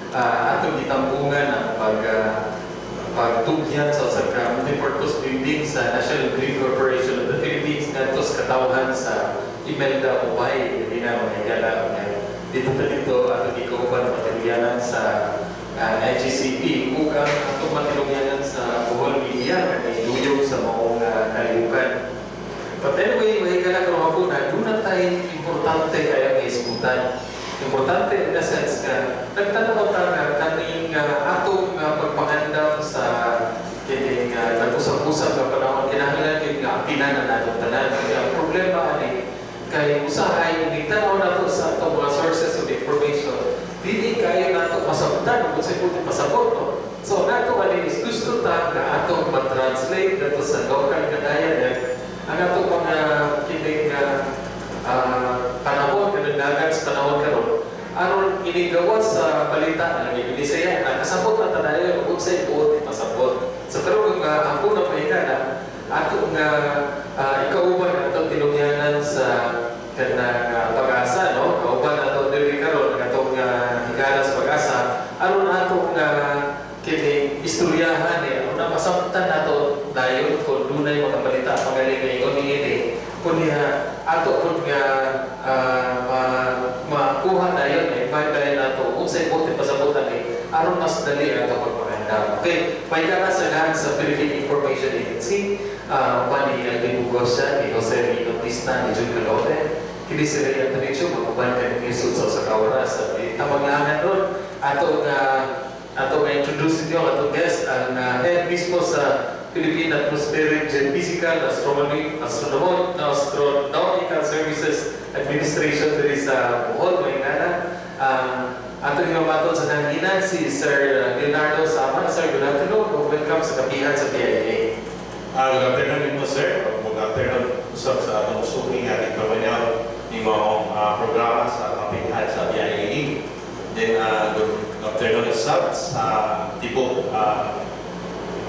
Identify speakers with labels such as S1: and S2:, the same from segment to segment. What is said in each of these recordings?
S1: Atong gitambungan ang pagtugyan sa usa ka multipurpose building sa National Grid Corporation of the Philippines ngadto sa katawhan sa Imelda, Ubay. Hindi na mga higala nga dito ta dito atong gikauban matinugyanan sa NGCP ug ang atong matinugyanan sa Bohol Media nga niluyog sa maong kalihukan. But anyway, mga higala, karong hapuna, duna tay importante kaya nga hisgutan. Importante in the sense nga nagtanaw ta nga kaning atong pagpangandam sa kining nag-usab-usab nga panahon, kinahanglan gyud nga apinan na nato tanan. Kaya ang problema ani kay usahay ni tanaw nato sa atong mga sources of information, dili kayo nato masabtan kung unsay buot pasabot, no? So nato ani is gusto ta nga atong ma-translate nato sa local nga dialect ang atong mga kining panahon nga nagdagan sa panahon karon aron inigawas sa balita nga Bisaya na kasabot na tanayon kung unsay buot ipasabot. So karon nga hapon na, mahigala, ato nga ikauban ang atong tinugyanan sa kanang PAGASA, no? Kauban ato diri karon ang atong higala sa PAGASA aron ato nga kining istoryahan eh aron na masabtan nato dayon kung dunay mga balita magaling nga ingon niini kunya ato pud nga makuha dayon eh dayon nato unsay buot pasabutan eh aron mas dali ang atong pagpangandam. Okay, mahigala, sa ngalan sa Philippine Information Agency, uban ni Alvin Bugosya, ni Jose Rino Tista, ni Jude Calote, kini si Ray Antonio, mag-uban kaninyo sa usa ka oras. Tamanglangan ron, ato nga introduce ninyo ang atong guest, ang head mismo sa Philippine Atmospheric Geophysical Astronomy, Astronomical Services Administration diri sa Bohol, Maynila. Ang atong himabaton sa nanginan si Sir Leonardo Sama. Sir, good afternoon. Welcome sa Kapihan sa PIA.
S2: Good afternoon mo, sir. Good afternoon usab sa atong suki nga tigpamanyaw nimo programa sa Kapihan sa PIA. Then good afternoon usab sa tibok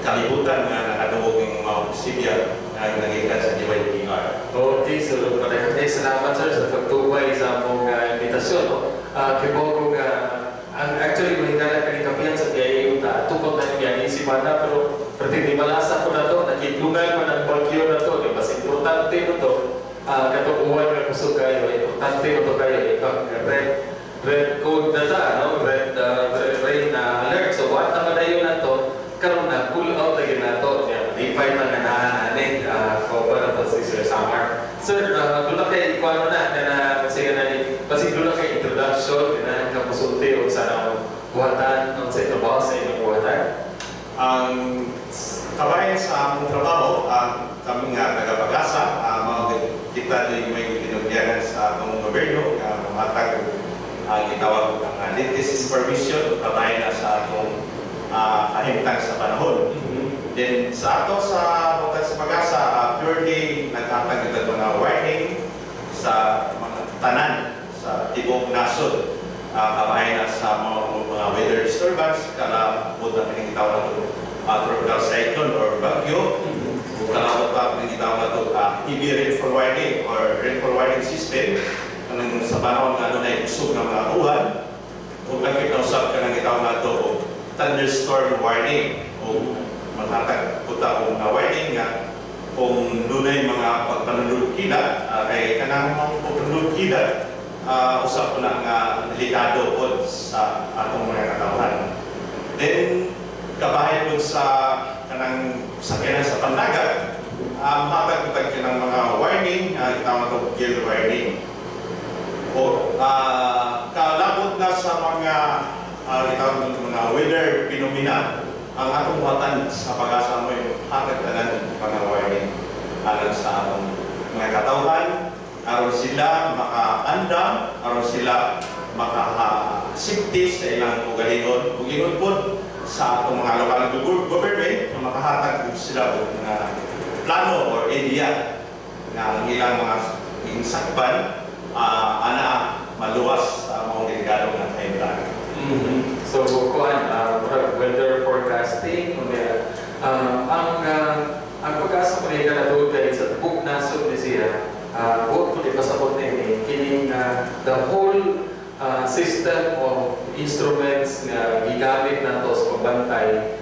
S2: kalibutan nga nakadungog ng mga sibya nga nagikan sa DYPR.
S1: Okay, so maraming salamat, sir, sa pagtubay sa among imbitasyon. No? Kibaw ko nga, ang actually mahigala kani Kapihan sa PIA unta ato ko na yung si Bana, pero perti di malasa ko na to, nakidlungan man ang bagyo na to, di mas importante no to, katong uwan nga kusog kayo, importante no to kayo, ikaw red red code na ta, no? Red rain na alert. So what na dayon na to, karon na pull out na gyud nato. Kaya lipay ta nga naa ani cover na to si Sir Samar. Sir, duna kay kuano na kana kasi na ni basig duna kay introduction kana ka musulti unsa na buhatan, unsa trabaho sa inyong buhatan?
S2: Ang kabayan sa among trabaho, kami nga taga-PAGASA, mga kita din may tinugyanan sa atong gobyerno nga mamatag ang gitawag ang latest information kabayan na sa atong kahimtang sa panahon. Then sa ato sa butan sa PAGASA, purely naghatag ito mga warning sa mga tanan sa tibok nasod. Kabayan na sa mga weather disturbance, kalabot na pinagitawag na ito tropical cyclone or bagyo, o kalabot pa pinagitawag na ito heavy rainfall warning or rainfall warning system, kanang sa panahon nga dunay kusog nga mga uwan, o lakip na usab kanang gitawag na ito og thunderstorm warning o maghatag puta og mga warning nga kung dunay mga pagpanulog kilat, kay kanang mga pagpanulog kilat usab po na nga delikado pod sa atong mga katawhan. Then kabahin pod sa kanang sakyanan sa pandagat, hatag pud kanang mga warning, gitawag to gale warning. O kalabot na sa mga gitawag ng mga weather phenomena, ang atong buhatan sa PAGASA mo yung hatag tanan mga warning alang sa atong mga katawhan aron sila makaandam, aron sila maka-safety sa ilang kaugalingon ug ingon pod sa atong mga lokal government na makahatag pod sila og mga plano or idea nga ang ilang mga sakpan ana maluwas sa mga delikado nga kahimtangan.
S1: So, kuan, murag weather forecasting, kunya, ang PAGASA ko niya na kay sa tibok nasod ni siya, buot ko di pasabot ni kining the whole system of instruments nga gigamit nato sa pagbantay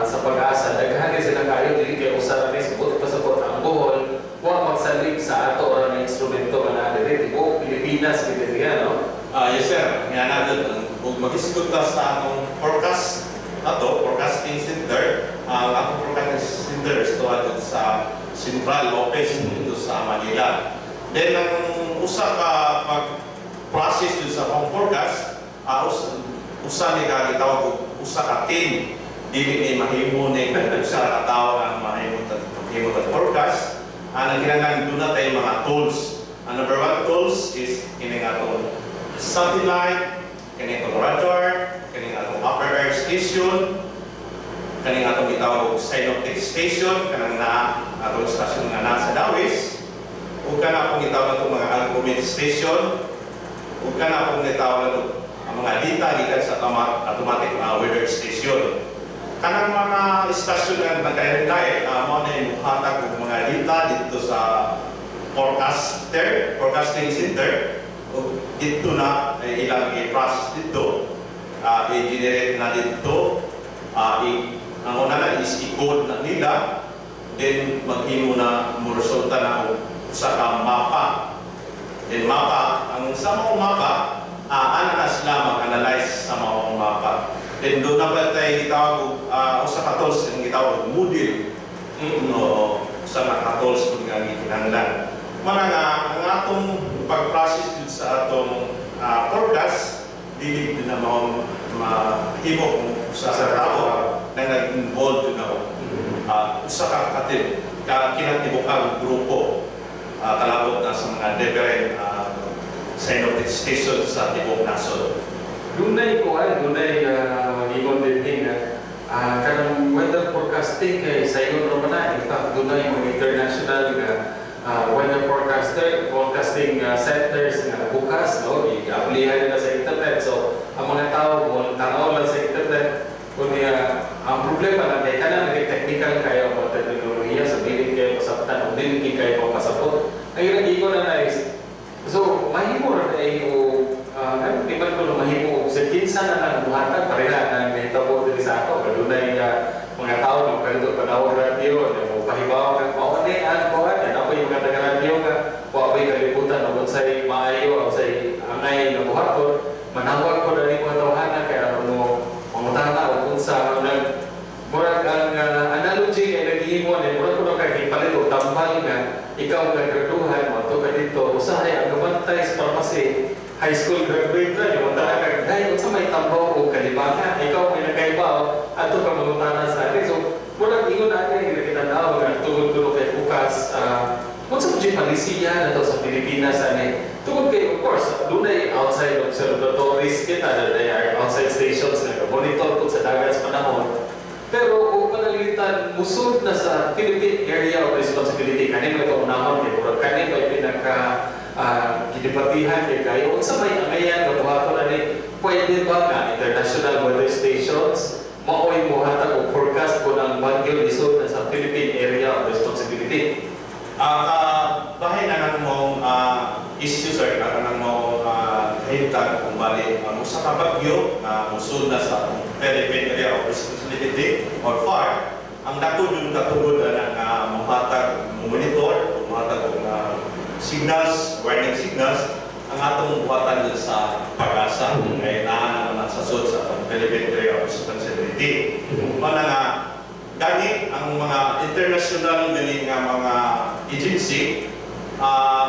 S1: sa Pag-asa, daghan ni sila kayo, dili kay usa ra ni sabot pasabot ang Bohol wa magsalig sa ato ra nga instrumento nga naa diri, tibuok Pilipinas gid siya, no?
S2: Yes sir, nga na dun, kung mag-isgot ta sa atong forecast ato, forecasting center, ang atong forecasting center is tuwa dun sa Central Office dito sa Manila. Then ang usa ka pag-process dun sa akong forecast, usa ni ka gitawag og usa ka team. Dili ni mahimo ni kung usa ka tawo ang mahimo tag forecast. Ang kinahanglan, duna tay mga tools. Ang number one tools is kini nga atong satellite, kini atong radar, kini atong upper air station, kani atong gitawag og synoptic station, kanang na atong station nga nasa Dawis, ug kana akong gitawag atong mga altimeter station, ug kana akong gitawag atong ang mga data gikan sa automatic weather station. Kanang mga istasyon nga nagkahirinday, mao na imuhatag og mga data dito sa forecasting center, ug dito na ilang i-process dito, i-generate na dito, ang una na is i-code na nila, then maghimo na, mo resulta na og usa ka mapa. Then mapa, ang sa mga mapa, ana na sila mag-analyze sa mga mapa. Then duna na pa tayo gitawag og usa ka tools ang gitawag og model. No, usa ka tools kung nga gikinahanglan. Mana nga ang atong pag-process dun sa atong forecast, dili din na mao mahimo kung usa ka tao na nag-involve dun ako. Usa ka katib ka kinatibukang grupo, kalabot na sa mga different synoptic station sa tibuok nasod.
S1: Dunay ko ay dunay mag-ingon din din nga kanang weather forecasting kay sayon ra man na. In fact, dunay mga international nga weather forecasting centers nga bukas, no, i-applyan nila sa internet. So ang mga tao mo tanaw lang sa internet kunya. Ang problema lang kay kanang naging technical kayo ang mga teknolohiya sa dili kayo masabtan o dili kayo makasabot. Ang ilang ingon na na is so mahimo ra na o ano, di ba ko na mahimo sa kinsa na lang buhatan pareha na nahitabo diri sa ato. Kadunay nga mga tao magkalito panawag radyo na mo pahibaw nga mao ni ang kuan na ako yung mga taga-radyo nga wa ko'y kalibutan og unsay maayo o unsay angay nga buhaton, manawag ko na ni mga tawhana kay aron mo mangutana og unsa nag murag ang analogy nga naghihimo ni murag ko na kay gipalit og tambal nga ikaw nga graduhan mo to ka dito, usahay ang gabantay sa pharmacy, high school graduate na yung tara kag dai unsa may tambaw o kalibangan, ikaw may nakaibaw ato ka mangutana sa akin. So murag ingon na ani nga kitanaw nga tungod kuno kay bukas, unsa mo jud palisiya na to sa Pilipinas ani tungod kay, of course, dunay outside observatories kita, dunay outside stations nga monitor kung sa dagat sa panahon, pero kung pananglitan musud na sa Philippine Area of Responsibility, kani mo ito unahon kay murag kani may pinaka gidebatihan kay kayo unsa may angayan nga buhaton ani. Pwede ba nga international weather stations maoy mohatag og forecast kung ang bagyo lisod na sa Philippine Area of Responsibility?
S2: Bahin na nang mong issue sir, na nang mong kahimtang kung bali ang usa ka bagyo na musud na sa Philippine Area of Responsibility or FAR, ang dako yung katugod na nga mohatag, mo-monitor, mohatag og signals, warning signals, ang atong buhatan dun sa Pag-asa kay naa naman sa sud sa atong Philippine Area of Responsibility. Mana nga gani ang mga international gani nga mga agency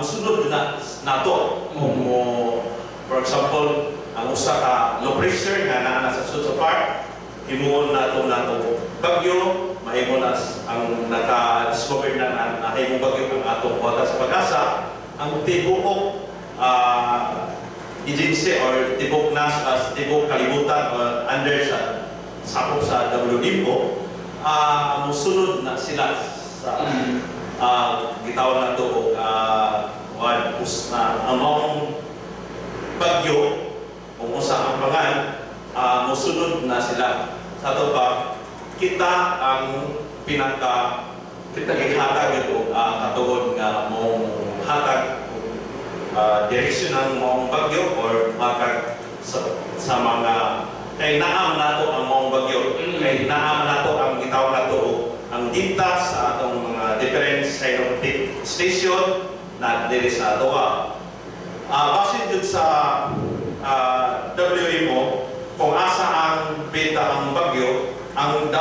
S2: musunod na nato kung mo, for example, ang usa ka low pressure nga naa na sa sud sa FAR, himuon nato nato bagyo, mahimo na ang naka-discover na na nahimong bagyo ang atong buhatan sa Pag-asa, ang tibuok agency or tibuok nas as tibuok kalibutan or under sa sakop sa WMO, musunod na sila sa gitawag na to og one us na among bagyo kung usa ang pangan, musunod na sila sa ato pa. Kita ang pinaka
S1: Kita
S2: gihatag og katugod nga mong hatag og direction ng mong bagyo or hatag sa sa mga kay naa man nato ang maong bagyo, kay naa man nato ang gitawag nato ang data sa atong mga different synoptic station na diri sa atoa. Basin jud sa WMO kung asa ang beta ang bagyo, ang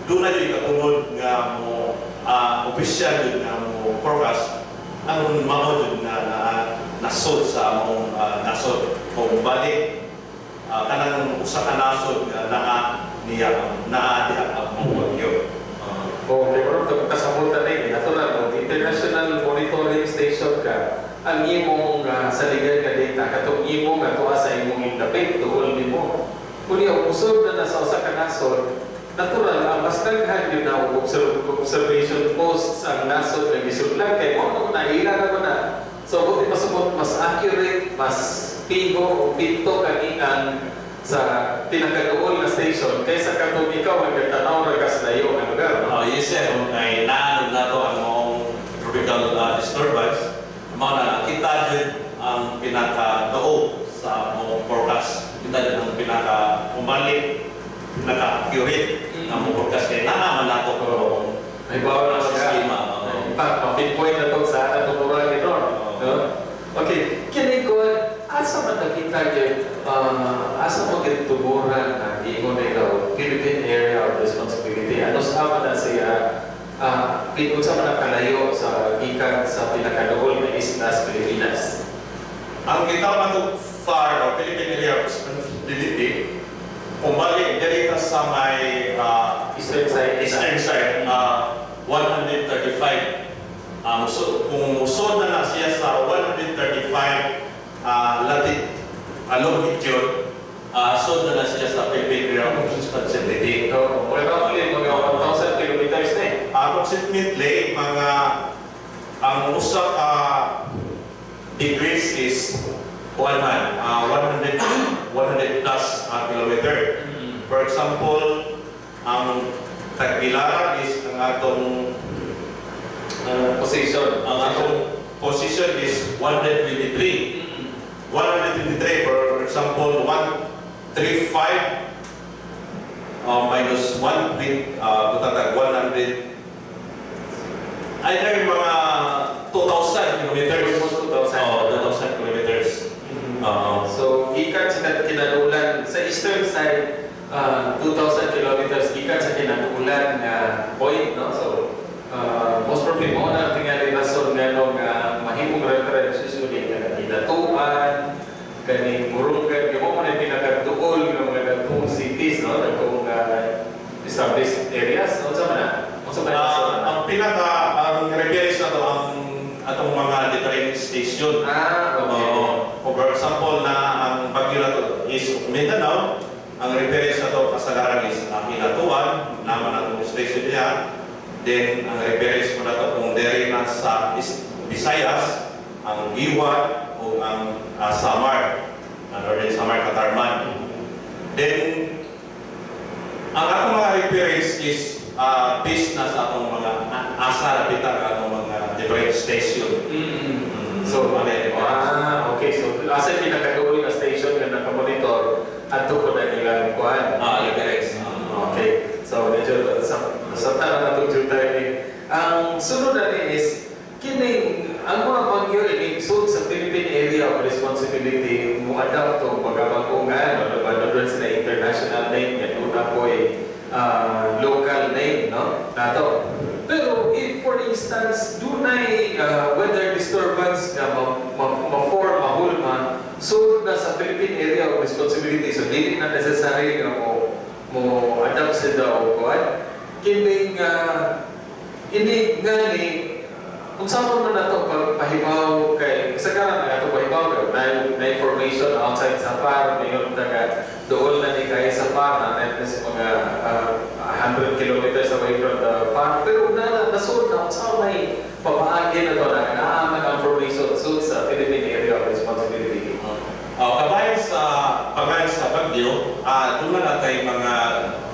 S2: doon na jud katungod nga mo opisyal jud nga mo forecast ang mao jud nga na nasod sa maong nasod. Kung balik kanang usa ka nasod nga naa niya ang naa diha ang maong bagyo.
S1: Okay, pero kung kasabutan na yun, natural, kung international monitoring station ka, ang imong saligan nga data, katong imong nga tuwa sa imong indapit, duol nimo. Kung iya, usod na nasa usa ka nasod, natural, ang mas daghan yun na observation posts ang nasod nga gisudlan, kay mo na naila na ko na. So, kung pasubot, mas accurate, mas piho o pinto kani ang sa pinakaduol na station kaysa katong ikaw nga nagtanaw ra ka sa layo nga lugar, no?
S2: Oh, yes sir, kung ay naanod na to ang maong tropical disturbance, mao na kita jud ang pinaka-duo sa maong forecast. Kita jud ang pinaka kumalik, pinaka-accurate ang maong forecast kay naa man nato maong
S1: May bawal na siya.
S2: sistema. Oo.
S1: In fact, ma-pinpoint na to sa atong murag ito. No? Okay, kini ko, asa man nakita gyud, asa mo gyud tuburan na giingon na ikaw, Philippine Area of Responsibility? Ano sa man na siya, unsa man ang kalayo sa gikan sa pinakaduol nga islas Pilipinas?
S2: Ang gitawag nato FAR o Philippine Area of Responsibility, kumalik diri ta sa may
S1: Eastern side.
S2: Eastern side, 135. So, kung musod na na siya sa 135 longitude, sod na na siya sa Philippine Area of Responsibility.
S1: So, roughly mga 1,000 kilometers na eh.
S2: Approximately, mga ang usa ka degrees is kuan man, 100 100 plus kilometer. For example, ang Tagbilaran is ang atong
S1: Position.
S2: Ang atong position is 123. 123, for example, 135 minus 1 with butatag 100, either mga 2,000 kilometers.
S1: Almost 2,000.
S2: Oh, 2,000 kilometers. Oo.
S1: So, gikan sa kinadulan, sa eastern side, 2,000 kilometers gikan sa kinadulan nga point, no? So, most probably mo na tingali rason nga no nga mahimong reference usually nga Hinatuan, kaning Borongan, yung mo na pinakaduol nga mga dagkong cities, no? Dagkong established areas, no? Unsa man na? Unsa man na?
S2: Ang pinaka ang reference na to ang atong mga different station.
S1: Ah, okay.
S2: Oo. For example, na ang bagyo na to is Mindanao, ang reference na to kasagaran is ang Hinatuan, naman ang station niya. Then, ang reference mo na to kung diri na sa East Visayas, ang Guiuan o ang Samar, ang Northern Samar Catarman. Then, ang atong mga reference is based na sa atong mga asa rapita ang atong mga different station.
S1: So,
S2: Ano yung reference?
S1: Ah, okay. So, asa yung pinakaduol nga station nga nakamonitor, adto ko na nilang kuan.
S2: Ah, reference.
S1: Okay. So, medyo sa tanan na itong tayo ni. Ang sunod na ni is, kining, ang mga bagyo ini sud sa Philippine Area of Responsibility mo adapt to pagkabago nga no, diba? Doon sila international name yan una po ay local name, no, nato. Pero if for instance dunay weather disturbance nga ma-form, mahulma sud na sa Philippine Area of Responsibility, so dili na necessary nga mo adapt sila o kuan kining ini nga ni unsa man man nato pagpahibaw kay kasagaran na ato pahibaw kay na information outside sa FAR mayon taga dool na ni kay sa FAR na na sa mga 100 kilometers away from the FAR, pero na nasud na unsa may pamaagi na to na naaman ang information sud sa Philippine Area of Responsibility?
S2: Kabayan sa pangan sa bagyo, doon na natay mga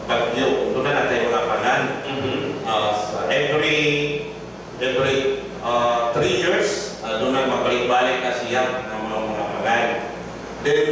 S2: bagyo, doon na natay mga pangan. Sa every 3 years, doon na mabalik-balik na siya ng mga pangan. Then,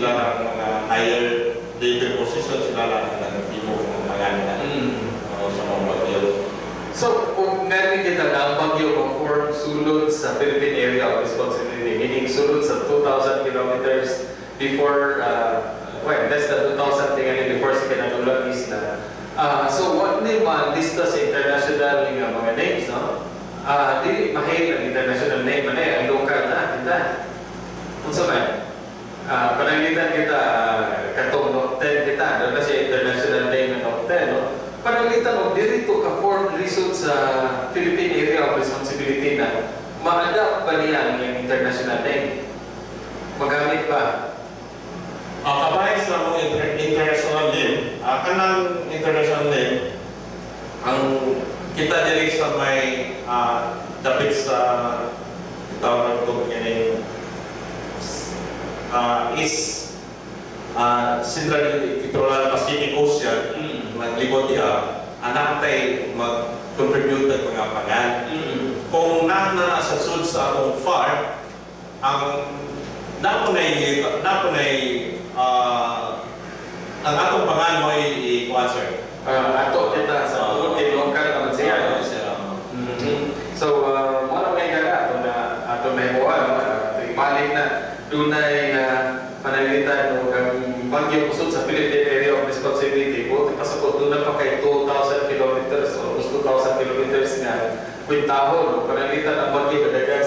S2: Sila lang mga higher level position, sila lang ang naghimo ng mga nila sa mga bagyo.
S1: So, kung meron kita na ang bagyo ma-form sulod sa Philippine Area of Responsibility, meaning sulod sa 2,000 kilometers before, well, less than 2,000 tingali before sa Kinanulan Isla. So, what ni lista sa international nga mga names, no? Dili mahil ang international name man eh, ang local na, kita. Unsa man? Pananglitan kita, katong Noten kita, doon na siya international name ng Noten, no? Pananglitan og diri to ka form lisod sa Philippine Area of Responsibility na ma-adapt ba niya ang iyang international name? Magamit ba?
S2: Kabahin sa mga international name, kanang international name, ang kita diri sa may dapit sa tawag ko kining is Central Equatorial Pacific Ocean, naglibot diha, anak tay mag-contribute ng mga pangan. Kung naa na sa sud sa atong FAR, ang napo na ang atong pangan mo ay i-kuan, sir.
S1: Ato kita sa tungod kay local naman siya, no? So, mo na may gala ato na ato na himuan, no? Balik na dunay na pananglitan o ang bagyo kusod sa Philippine Area of Responsibility po pasabot doon na pa kay 2,000 kilometers, almost 2,000 kilometers nga kwintahon, no? Pananglitan ang bagyo kadagan.